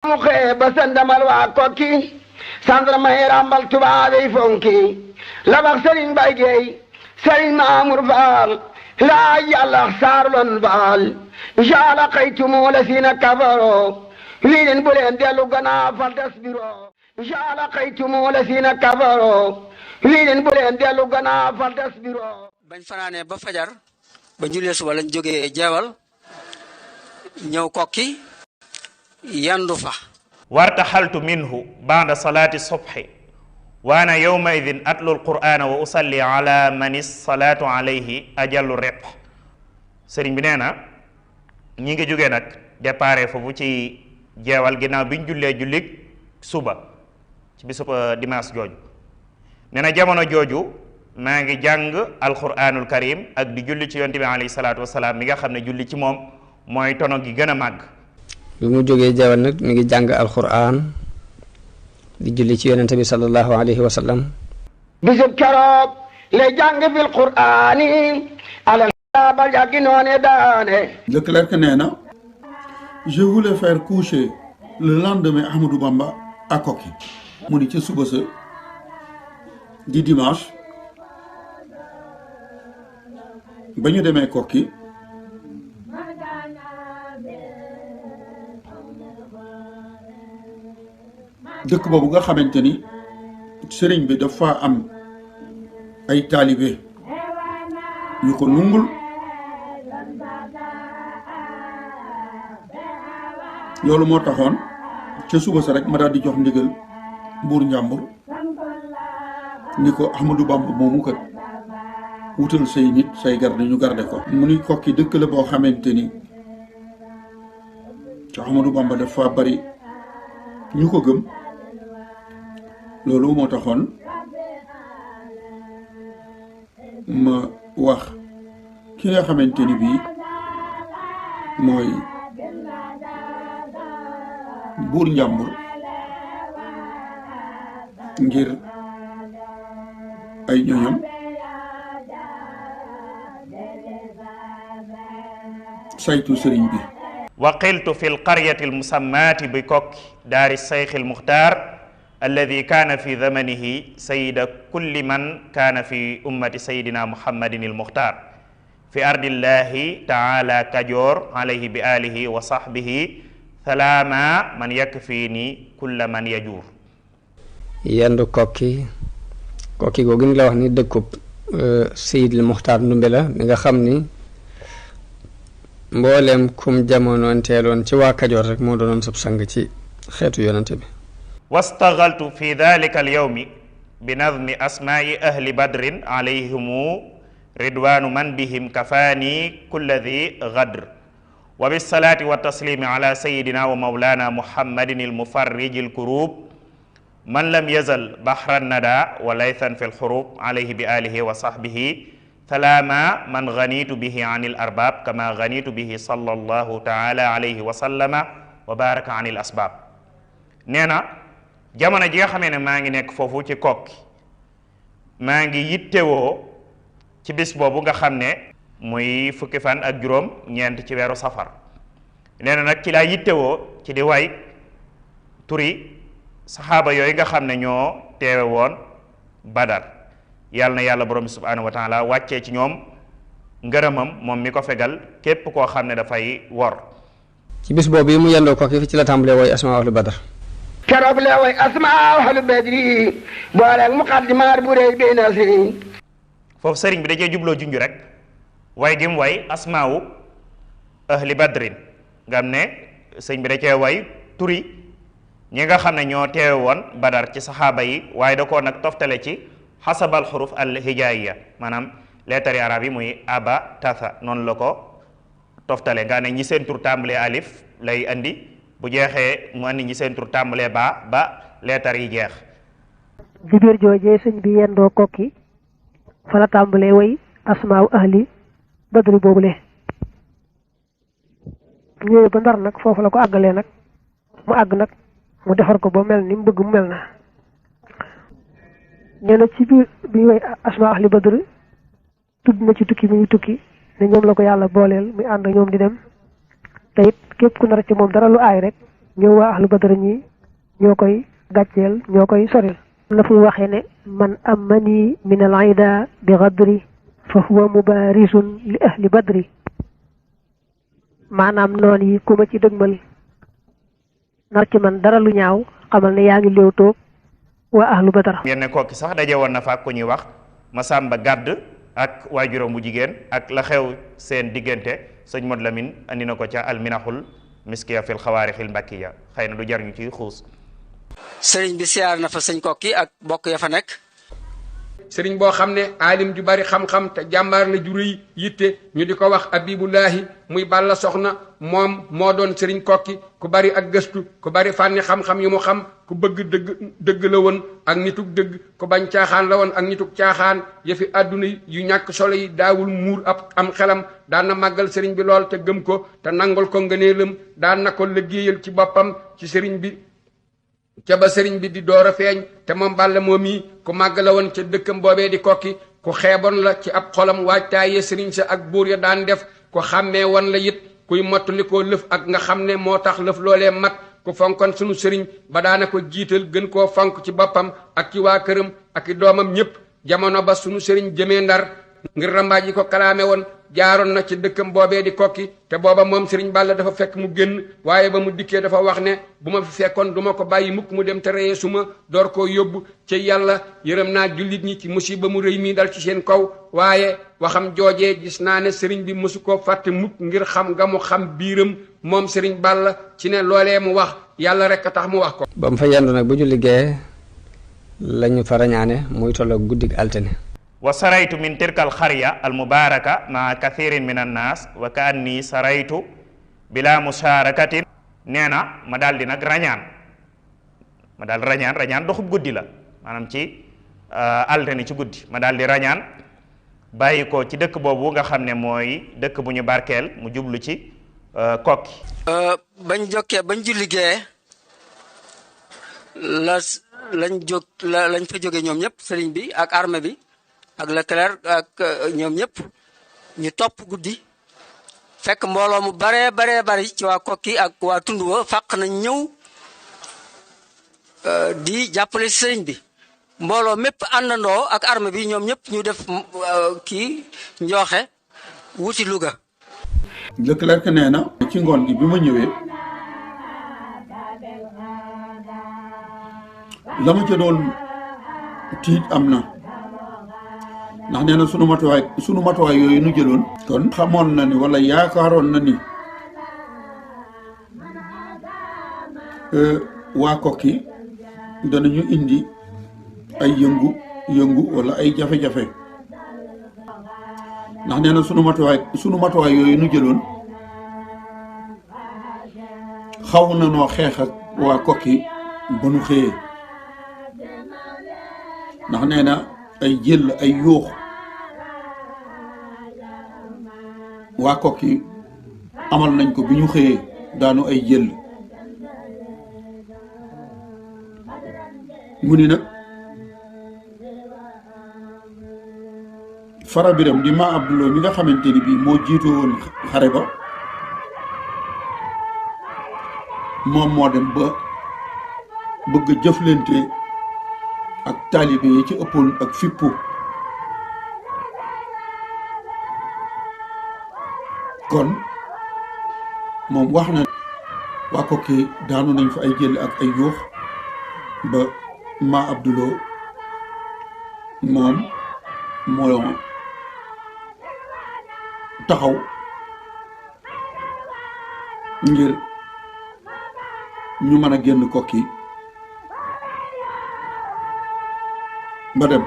mu xëye ba sandamal waa kokki sandarma yi ràmbal tubaabey fonki labax sëriñ Bay Géey sëriñ Maamur Faal laa yàlla saarlon faal jaala xaytumu la siina kafaro wii leen bu leen dellu gannaaw fal tasbiro jaala xaytumu la siina kafaro wii leen bu leen dellu gannaaw fal tasbiro. bañ fanaanee ba fajar ba jullee suba lañ jógee jeewal ñëw kokki yandu fa. wartaxaltu minhu ba'da salaati subhi wa ana yawma idin atlu alqur'ana wa usalli ala man salatu alayhi ajallu rep. sëriñ bi nee na ñi ngi jógee nag déparé foofu ci jeewal ginnaaw biñ jullee jullig suba ci bisub dimanche jooju nee na jamono jooju maa ngi jàng alquranul karim ak di julli ci yonte bi alayhi salaatu wasalaam mi nga xam ne julli ci moom mooy tono gi gën a màgg. bi mu jógee jeewal nag mi ngi jàng alquran di julli ci yonente bi sallallahu alayhi wa sallam. bisub keroog lay jàng fil qur'ani ala ba jàggi noone daane. Leclerc nee na je voulais faire coucher le lendemain Ahmadou Bamba à Koki mu ni ci suba sa di dimanche ba ñu demee Koki dëkk boobu nga xamante ni sëriñ bi dafa am ay taalibe yu ko nungul loolu moo taxoon ca suba sa rek ma daal di jox ndigal buur njàmbur ni ko Ahmadou Bamba moomu kat wutal say nit say garde ñu garde ko mu ni Kokki dëkk la boo xamante ni ca Ahmadou Bamba dafa bari ñu ko gëm loolu moo taxoon ma wax ki nga xamante ni bii mooy buur njàmbur ngir ay ñoñam saytu sëriñ bi. waqiltu fi lqaryati almusammaati bi kokki daari sayxi almuxtaar alladi kaana fi zamanihi sayida kulli man kaana fi ummati sayidina muhammadin almuxtaar fi ardillahi taala kajoor alayhi bi alihi wa sahbihi salaama man yakfini kulla man yajuur. yendu kokki kokki googu ñu la wax ni dëkkub sayidil muxtaar ndumbe la mi nga xam ni mbooleem kum jamonoon teeloon ci waa kajoor rek moo doonoon sab sang ci xeetu yonante bi. wastagaltu fi dalika alyawmi bi nadmi asmaai ahli badrin alayhimu ridwanu man bihim kafaani kulla di gadr wa bisalaati wa taslimi ala sayidina wa maulana muhammadin almufarriji alkurub man lam yazal bahran nada wa laythan fi lxurub alayhi bi alihi wa sahbihi salaama man ganitu bihi an il arbab kama ganitu bihi sallallahu taala alayhi wa sallama wa baraka an il asbab. nee na jamono ji nga xamee ne maa ngi nekk foofu ci kokki maa ngi yittewoo ci bis boobu nga xam ne muy fukki fan ak juróom ñeent ci weeru safar nee na nag ci laa yittewoo ci di way turi saxaaba yooyu nga xam ne ñoo teewe woon badar yàlla na yàlla borom bi subhanahu wa taala wàccee ci ñoom ngërëmam moom mi ko fegal képp koo xam ne dafay wor. ci bis boobu yi mu yendoo kokki ci la tàmbalee woy asmaa ahlu badar. keroog la way asmaa ahlu badri booleeg muqaddimaat bu rëy bi na si. foofu sëriñ bi da cee jubloo junj rek way gi mu way asmaawu ahli badrin nga xam ne sëriñ bi da cee way turi ñi nga xam ne ñoo teewe woon badar ci saxaaba yi waaye da koo nag toftale ci xasabal xuruf al hijaiya maanaam leetari arab yi muy aba tasa noonu la ko toftale nga ne ñi seen tur tàmbalee alif lay andi bu jeexee mu andi ñi seen tur tàmbalee ba leetar yi jeex. jibir joojee sëñ bi yendoo kokki fa la tàmbalee way asmaaw ahli badri boobule ñëwee ba ndar nag foofu la ko àggalee nag mu àgg nag mu defar ko ba mel ni mu bëgg mu mel na nee na ci biir bi way asmaaw ahli badri tudd na ci tukki mi ngi tukki ne ñoom la ko yàlla booleel muy ànd ñoom di dem te it képp ku nar ci moom dara lu aay rek ñoo waa ahlu badar ñi ñoo koy gàcceel ñoo koy soril na fu waxee ne man amani min al aida bi gadri fa huwa mubarisun li ahli badri maanaam noon yi ku ma ci dëgmal nar ci man dara lu ñaaw xamal ne yaa ngi léew toog waa ahlu badar ngeen ne kooki sax daje woon na fa ak ku ñuy wax Masamba Gàdd ak waajuram bu jigéen ak la xew seen diggante sëñ Mod Lamin andi na ko ca alminaxul miskiya fil xawaarixil mbakkiya xëy na du jar ñu ciy xuus. sëriñ bi siyaar na fa sëñ kokki ak bokk ya fa nekk. sëriñ boo xam ne aalim ju bari xam-xam te jàmbaar la ju rëy yitte ñu di ko wax abibullahi muy Balla Soxna moom moo doon sëriñ kokki ku bari ak gëstu ku bari fànni xam-xam yu mu xam ku bëgg dëgg la woon ak nituk dëgg ku bañ caaxaan la woon ak nituk caaxaan yëfi àdduna yu ñàkk solo yi daawul muur ab am xelam daan na màggal sëriñ bi lool te gëm ko te nangul ko ngëneelam daan na ko liggéeyal ci boppam ci sëriñ bi ca ba sëriñ bi di door a feeñ te moom Balla moom yi ku màgg la woon ca dëkkam boobee di kokki ku xeeboon la ci ab xolam waajtaaye sëriñ sa ak buur ya daan def ku xàmmee woon la it kuy mottali koo lëf ak nga xam ne moo tax lëf loolee mat ku fonkoon sunu sëriñ ba daana ko jiital gën koo fonk ci boppam ak ci waa këram ak i doomam ñépp jamono ba sunu sëriñ jëmee Ndar ngir rambaaj yi ko kalaame woon jaaroon na ci dëkkam boobee di kokki te booba moom sëriñ Balla dafa fekk mu génn waaye ba mu dikkee dafa wax ne bu ma fi fekkoon du ma ko bàyyi mukk mu dem te reyee suma door koo yóbbu ci yàlla yërëm naa jullit ñi ci musiba mu rëy mii dal ci seen kaw waaye waxam joojee gis naa ne sëriñ bi mosu koo fàtte mukk ngir xam nga mu xam biiram moom sëriñ Balla ci ne loolee mu wax yàlla rek a tax mu wax ko. ba mu fa yendu nag bu julli gee lañu fa rañaane muy tolloog guddig altine. wa saraytu min tilkal xarya al mubaraka maa kathirin min annaas wa ka anni saraytu bila musharakatin nee na ma daal di nag rañaan rañaan doxub guddi la maanaam ci altine ci guddi ma daal di rañaan bàyyi ko ci dëkk boobu nga xam ne mooy dëkk bu ñu barkeel mu jublu ci kokki bañ julli gee lañ fa jóge ñoom ñëpp sëriñ bi ak armée bi ak Leclerc ak ñoom ñëpp ñu topp guddi fekk mbooloo mu baree bari ci waa kokki ak waa tund wa fàq nañ ñëw di jàppale si sëriñ bi mbooloo mépp àndandoo ak armée bi ñoom ñëpp ñu def kii njooxe wuti Louga. Leclerc nee na ci ngoon gi bi ma ñëwee la ma ca doon tiit am na ndax nee na sunu matuwaay yooyu nu jëloon kon xamoon na ni wala yaakaaroon na ni waa kokki danañu indi ay yëngu wala ay jafe-jafe ndax nee na sunu matuwaay yooyu nu jëloon xaw na noo xeex ak waa kokki ba nu xëyee ndax nee na ay jël ay yuux waa kokki amal nañ ko bi ñu xëyee daanu ay jël mu ni nag Fara Biram di ma Abduloo mi nga xamante ni bii moo jiitoo woon xare ba moom moo dem ba bëgg a jëflante ak taalibe yi ci ëppoon ak fippu kon moom wax na waa kokki daanu nañ fa ay jël ak ay yuux ba ma Abduloo moom moo taxaw ngir ñu mën a génn kokki ba dem